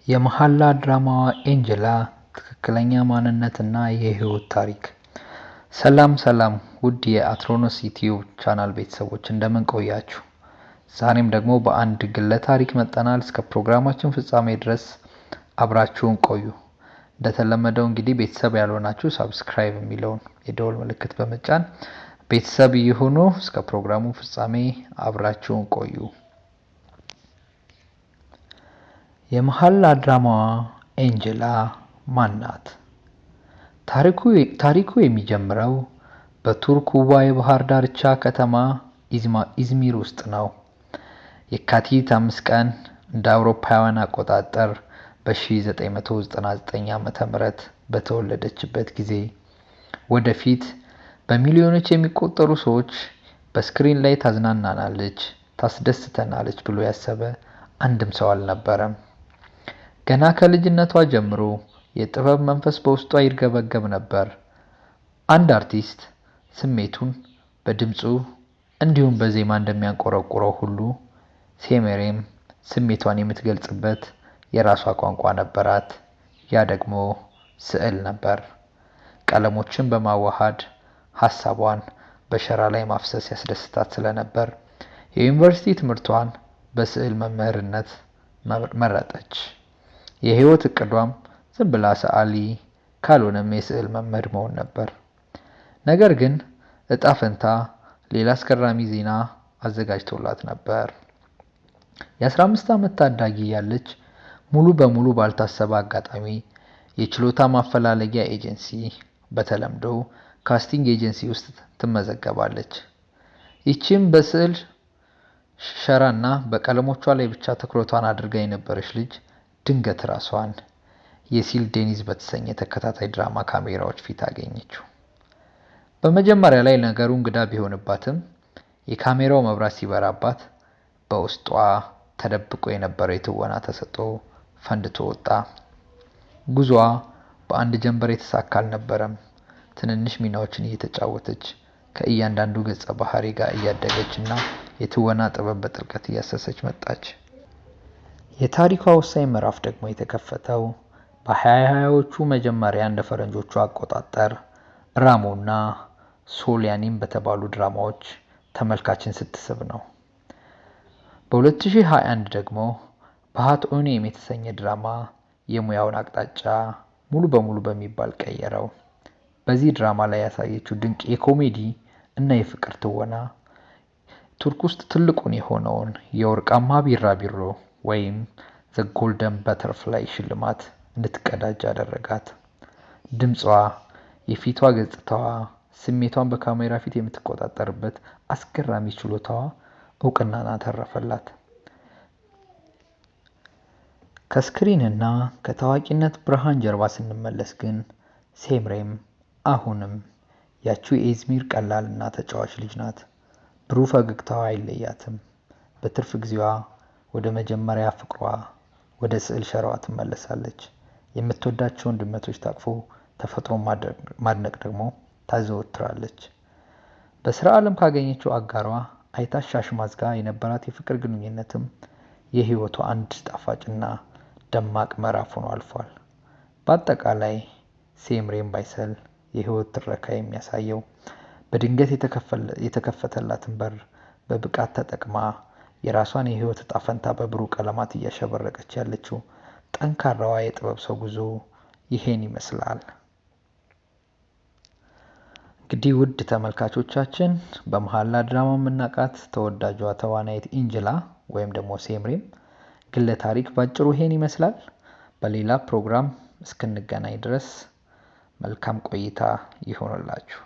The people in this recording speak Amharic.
የመሐላ ድራማዋ ኤንጀላ ትክክለኛ ማንነትና የህይወት ታሪክ። ሰላም ሰላም ውድ የአትሮኖስ ዩቲዩብ ቻናል ቤተሰቦች፣ እንደምን ቆያችሁ? ዛሬም ደግሞ በአንድ ግለ ታሪክ መጥተናል። እስከ ፕሮግራማችን ፍጻሜ ድረስ አብራችሁን ቆዩ። እንደተለመደው እንግዲህ ቤተሰብ ያልሆናችሁ subscribe የሚለውን የደወል ምልክት በመጫን ቤተሰብ ይሁኑ። እስከ ፕሮግራሙ ፍጻሜ አብራችሁን ቆዩ። የመሐላ ድራማዋ ኤንጀላ ማን ናት? ታሪኩ የሚጀምረው በቱርክ ውቧ የባህር ዳርቻ ከተማ ኢዝሚር ውስጥ ነው። የካቲት 5 ቀን እንደ አውሮፓውያን አቆጣጠር በ1999 ዓ.ም በተወለደችበት ጊዜ ወደፊት በሚሊዮኖች የሚቆጠሩ ሰዎች በ screen ላይ ታዝናናናለች፣ ታስደስተናለች ብሎ ያሰበ አንድም ሰው አልነበረም። ገና ከልጅነቷ ጀምሮ የጥበብ መንፈስ በውስጧ ይርገበገብ ነበር። አንድ አርቲስት ስሜቱን በድምፁ እንዲሁም በዜማ እንደሚያንቆረቁረው ሁሉ ሴሜሬም ስሜቷን የምትገልጽበት የራሷ ቋንቋ ነበራት። ያ ደግሞ ስዕል ነበር። ቀለሞችን በማዋሃድ ሀሳቧን በሸራ ላይ ማፍሰስ ያስደስታት ስለነበር የዩኒቨርሲቲ ትምህርቷን በስዕል መምህርነት መረጠች። የህይወት እቅዷም ዝም ብላ ሰዓሊ ካልሆነም የስዕል መምህር መሆን ነበር። ነገር ግን እጣ ፈንታ ሌላ አስገራሚ ዜና አዘጋጅቶላት ነበር። የ15 ዓመት ታዳጊ ያለች ሙሉ በሙሉ ባልታሰበ አጋጣሚ የችሎታ ማፈላለጊያ ኤጀንሲ፣ በተለምዶ casting agency ውስጥ ትመዘገባለች። ይቺም በስዕል ሸራና በቀለሞቿ ላይ ብቻ ትኩረቷን አድርጋ የነበረች ልጅ ድንገት ራሷን የሲል ዴኒዝ በተሰኘ ተከታታይ ድራማ ካሜራዎች ፊት አገኘችው። በመጀመሪያ ላይ ነገሩ እንግዳ ቢሆንባትም የካሜራው መብራት ሲበራባት በውስጧ ተደብቆ የነበረው የትወና ተሰጥኦ ፈንድቶ ወጣ። ጉዞዋ በአንድ ጀንበር የተሳካ አልነበረም። ትንንሽ ሚናዎችን እየተጫወተች፣ ከእያንዳንዱ ገጸ ባህሪ ጋር እያደገች እና የትወና ጥበብ በጥልቀት እያሰሰች መጣች። የታሪኳ ወሳኝ ምዕራፍ ደግሞ የተከፈተው በ2020ዎቹ መጀመሪያ እንደ ፈረንጆቹ አቆጣጠር ራሞና ሶሊያኒም በተባሉ ድራማዎች ተመልካችን ስትስብ ነው። በ2021 ደግሞ በሀት ኦኔም የተሰኘ ድራማ የሙያውን አቅጣጫ ሙሉ በሙሉ በሚባል ቀየረው። በዚህ ድራማ ላይ ያሳየችው ድንቅ የኮሜዲ እና የፍቅር ትወና ቱርክ ውስጥ ትልቁን የሆነውን የወርቃማ ቢራቢሮ ወይም the Golden Butterfly ሽልማት እንድትቀዳጅ አደረጋት። ድምጿ፣ የፊቷ ገጽታዋ፣ ስሜቷን በካሜራ ፊት የምትቆጣጠርበት አስገራሚ ችሎታዋ እውቅናን አተረፈላት። ከ screen ና ከታዋቂነት ብርሃን ጀርባ ስንመለስ ግን ሴምሬም አሁንም ያቺው የኢዝሚር ቀላልና ተጫዋች ልጅ ናት። ብሩህ ፈገግታዋ አይለያትም። በትርፍ ጊዜዋ ወደ መጀመሪያ ፍቅሯ፣ ወደ ስዕል ሸራዋ ትመለሳለች። የምትወዳቸውን ድመቶች ታቅፎ ተፈጥሮን ማድነቅ ደግሞ ታዘወትራለች። በስራ ዓለም ካገኘችው አጋሯ አይታሽ ሻሽማዝ ጋር የነበራት የፍቅር ግንኙነትም የህይወቷ አንድ ጣፋጭና ደማቅ ምዕራፍ ሆኖ አልፏል። በአጠቃላይ ሴምሬም ባይሰል የህይወት ትረካ የሚያሳየው በድንገት የተከፈተላትን በር በብቃት ተጠቅማ የራሷን የህይወት እጣ ፈንታ በብሩህ ቀለማት እያሸበረቀች ያለችው ጠንካራዋ የጥበብ ሰው ጉዞ ይሄን ይመስላል። እንግዲህ ውድ ተመልካቾቻችን፣ በመሐላ ድራማ የምናውቃት ተወዳጇ ተዋናይት ኢንጅላ ወይም ደግሞ ሴምሬም ግለ ታሪክ ባጭሩ ይሄን ይመስላል። በሌላ ፕሮግራም እስክንገናኝ ድረስ መልካም ቆይታ ይሆንላችሁ።